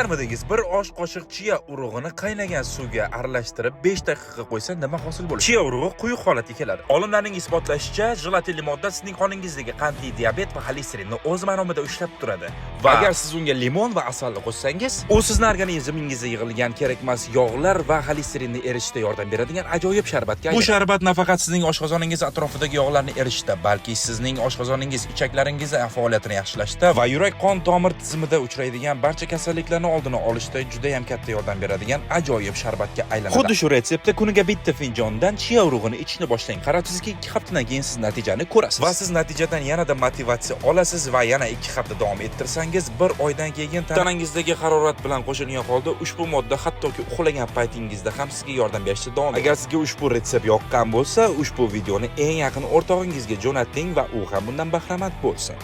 Bilarmidingiz, bir osh qoshiq chia urug'ini qaynagan suvga aralashtirib 5 daqiqa qo'ysa, nima hosil bo'ladi? Chia urug'i quyuq holatga keladi. Olimlarning isbotlashicha, jelatinli modda sizning qoningizdagi qandli diabet va xolesterinni o'z maromida ushlab turadi. Va agar siz unga limon va asalni qo'shsangiz, u sizni organizmingizda yig'ilgan kerakmas yog'lar va xolesterinni eritishda yordam beradigan ajoyib sharbatga. Bu sharbat nafaqat sizning oshqozoningiz atrofidagi yog'larni eritishda, balki sizning oshqozoningiz, ichaklaringiz faoliyatini yaxshilashda va yurak qon tomir tizimida uchraydigan barcha kasalliklarni oldini olishda juda ham katta yordam beradigan ajoyib sharbatga aylanadi. Xuddi shu retseptda kuniga bitta finjondan chia urug'ini ichishni boshlang. Qarabsizki, 2 haftadan keyin siz natijani ko'rasiz. Va siz natijadan yanada motivatsiya olasiz va yana 2 hafta davom ettirsangiz, bir oydan keyin tanangizdagi harorat bilan qo'shilgan holda ushbu modda hattoki uxlagan paytingizda ham sizga yordam berishda davom etadi. Agar sizga ushbu retsept yoqqan bo'lsa, ushbu videoni eng yaqin o'rtog'ingizga jo'nating va u ham bundan bahramand bo'lsin.